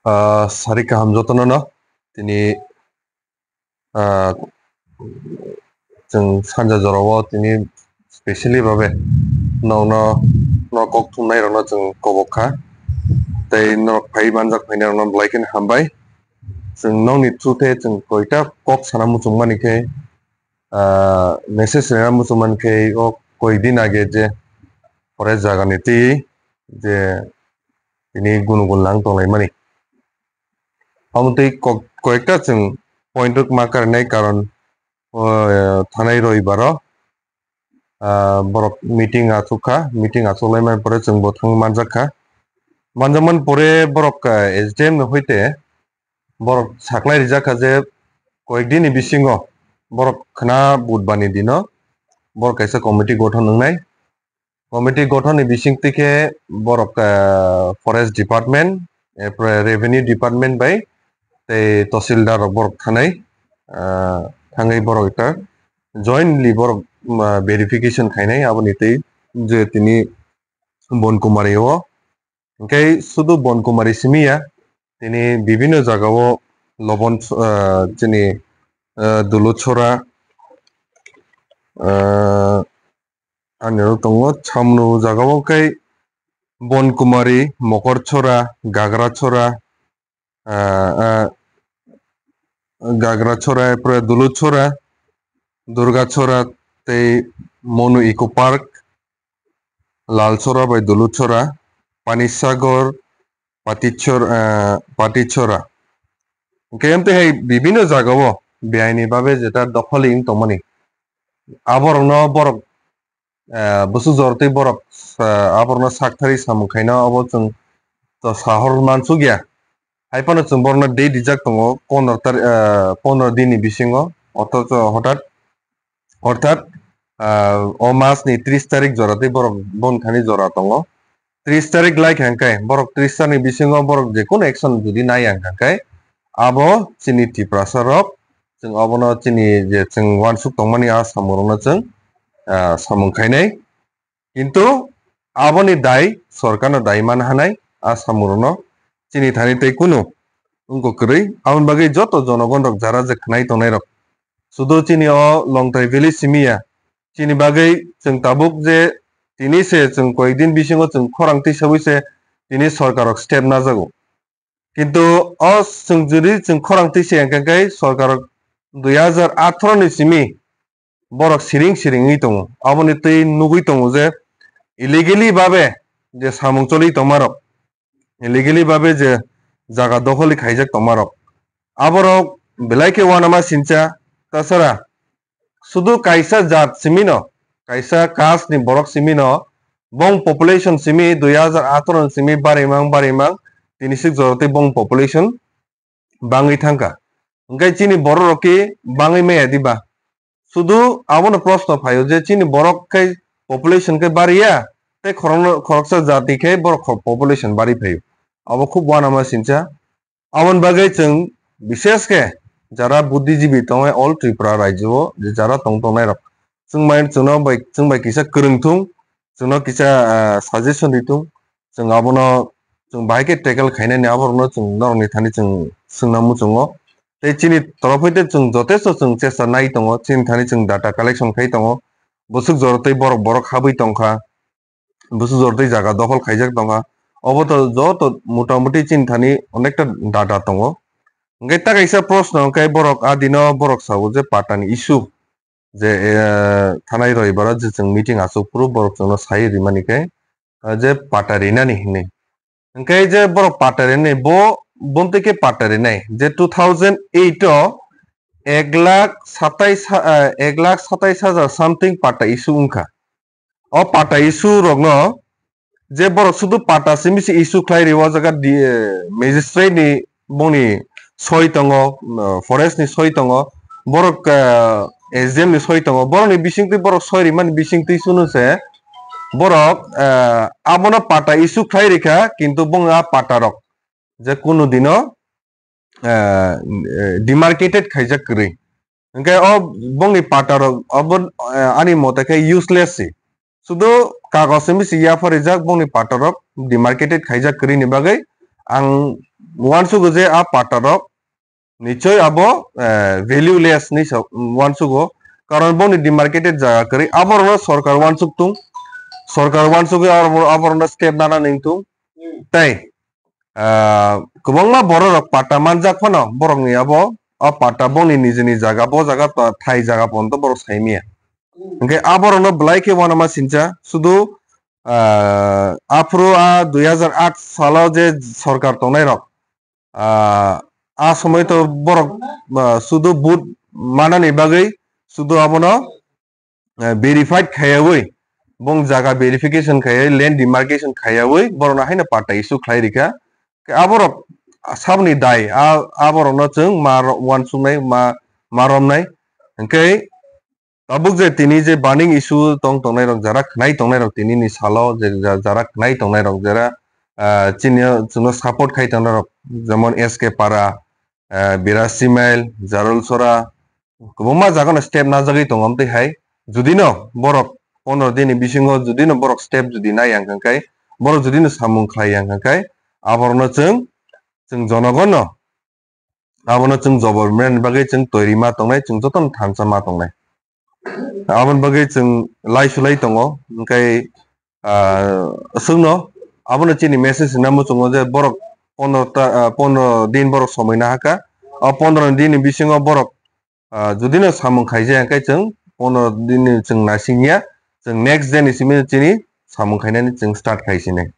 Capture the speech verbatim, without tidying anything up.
Ah, sari kaham jotono no. Tini, ah, chwng sanja jorao tini specially babe nokno, nok kok thumnai rokno chwng kobok kha. Tei norok phai manjak phainai rokno belai kheno hambai. Chwng nokni through khe chwng koita kok sana muchung mani khe, ah, message rwna muchung mani khe o koi din age je forest jagani twi je tini gunu gunu lang tonglaimani. Omo twi kok-, koyekta chwng point rok ma karinai karon, o, thanai roibaro, ah, borok meeting achuk kha, meeting achuk laimani pore chwngbo thang manjak kha. Manjakmani pore borok, ah, S D M ni hoite borok saklai rijak kha je koyekdini bisingo borok khna budbani dino borok kaisa committee gothon wngnai. Committee gothon ni bisingtwi khe borok, ah, forest department, erpore revenue department bai tei tahsildar rok borok thanai, ah, thangwi borok ekta jointly borok, ah, verification khainai aboni twi je tini Bon Kumari o. Hwnkhe sudu Bon Kumari simi ya, tini bibinno jagao Lobon, ah, chini, ah, Duluchora, ah, ani aro tongo Chamnu jagao khe Bon Kumari, Mokorchora, Gagrachora, ah, ah, Gagrachora, erpore Duluchora, Durgachora tei Monu Eco Park, Lalchora bai Duluchora, Panisagor, Patichor-, ah, Patichora. Hwnkhe amtwi hai bibinno jagao beaini babe jeta dokholi wng tongmani. Aborokno borok, ah, bwswk jortwi borok, ah, aborokno sakthari samung khaino abo chwng to sahor mansukya. Hai phano chwng borokno date rijak tongo pondro tari-, ah, pondro dinni bisingo, othocho hothat, orthat, ah, o masni tris tarik joratwi borok bon thani jora tongo. Tris tarik lai kha hwnkhe borok tris tarikni bisingo borok jekunu action jodi nai ang kha hwnkhe abo chini Tiprasa rok, chwng obono chini je chwng uansuk tongmani a samungrokno chwng, ah, samung khainai. Kintu aboni dai sorkarno dai man hanai a samungrokno chini thani tei kunu wngkha kwrwi. Aboni bagwi joto jonogon rok jara je khnai tongnai rok sudu chini o Longtai Valley simi ya, chini bagwi chwng tabuk je tini se chwng koyekdin bisingo chwng khorang twisawi se tini sorkar rok step najago. Kintu o chwng jodi chwng khorang twi se hwnkhe khe sorkar dui hajar atharo ni simi borok siring siringwi tongo. Aboni twi nugwi tongo je illegally babe je samung choli tongmarok, illegally babe je jaga dokholi khaijak tongmarok, aborok belai khe uanama sincha. Tasara sudu kaisa jat simino, kaisa caste ni borok simino, bong population simi dui hajar atharo ni simi barimang barimang tini sik jorotwi bong population bangwi thangkha. Hwnkhe chini borok rok khe bangwi maya diba? Sudu abono proshno phaio je chini borok khe population khe bariya, tei khorokno, khoroksa jati khe borok kho-, population bari phaio. Abo khub uanama sincha. Aboni bagwi chwng bishesh khe jara buddhijibi tongnai all Tripura rajyo o je jara tong tongnai rok, chwng bai, chwngno bai, chwng bai kisa kwrwng thung, chwngno kisa, ah, suggestion ri thung, chwng abono chwng bahai khe tackle khainani aborokno chwng norokni thani chwng swngna muchungo. Tei chini torof hwnkhe chwng jotesto chwng chesta nai tongo, chini thani chwng data collection khai tongo, bwswk jorotwi borok borok habwi tongkha. Bwswk jortwi jaga dokhol khaijak tongkha. Obo to joto motamuti chini thani onekta data tongo. Hwnkhe ta kaisa proshno hwnkhe borok a dino borok sao je patta ni issue je, eh, thanai roibaro je chwng meeting achuk phuru borok chwngno sai rimani khe, eh, je patta rinani hinwi. Hwnkhe je borok patta rinani bo, bomtwi khe patta rinai je two thousand eight o ek lakh satais ha-, eh, ek lakh satais hajar something patta issue wngkha. O patta issue rokno je borok sudu patta simi se issue khlai rio, o jaga di-, eh, magistrate ni bongni soi tongo, eh, forest ni soi tongo, borok, eh, S D M ni soi tongo, borok ni bisingtwi borok soi rimani bisingtwi sunu se borok, eh, abono patta issue khlai rikha, kintu bong a patta rok je kunu dino, eh, eh, demarcated khaijak kwrwi. Hwnkhe o bongni patta rok obo, eh, ani mote khe useless se. Sudu kagoj se misi yapharijak bongni patta rok demarcated khaijak kwrwi ni bagwi ang uansugo je a patta rok nichoi abo, eh, valueless ni sa-, uansugo, karon boni demarcated jaga kwrwi, aborokno sorkar uansuk tung, sorkar uansugwi abo-, aborokno step nana ning tung, tei, ah, kwbangma bororok patta manjak phano borokni abo, a patta boni nijini jaga, bo jaga ta-, thai jaga ponto borok saimaya. Hwnkhe aborokno belai khe uanama sincha, sudu, ah, aphuru a dui hazar aat salo je sorkar tongnairok, ah, a somoi to borok, ah, sudu vote manani bagwi sudu abono, ah, verified khaiyawi, bong jaga verification khaiyawi, land demarcation khaiyawi, borokno haino patta issue khlai rikha. Aborok saboni dai, a-, aborokno chwng ma ro-, uansuknai, ma, ma romnai. Hwnkhe tabuk je tini je burning issue tong tongnai rok, jara khnai tongnai rok tini ni salo je ja-, jara khnai tongnai rok, jara, ah, chini o chwngno support khai tongnai rok, jemon S K Para, ah, Birasi Mail, Jarulsora, kwbangma jaga no step najagwi tongo. Amtwi hai judino borok pondro din ni bisingo judino borok step judi nai yang kha khai, borok judino samung khlai yang kha khai, aborokno chwng, chwng jonogonno abono chwng jobor mani bagwi chwng toiri ma tongnai, chwng jotono thansa ma tongnai. Aboni bagwi chwng lai sulai tongo, hwnkhe, ah, chwngno abono chini message rwna muchungo je borok pondro ta, ah, pondro din borok somoi nahakha. O pondro din ni bisingo borok, ah, judino samung khaijak, hwnkhe chwng pondro din ni chwng naisingya, chwng next day ni simi chini samung khainani chwng start khai sini.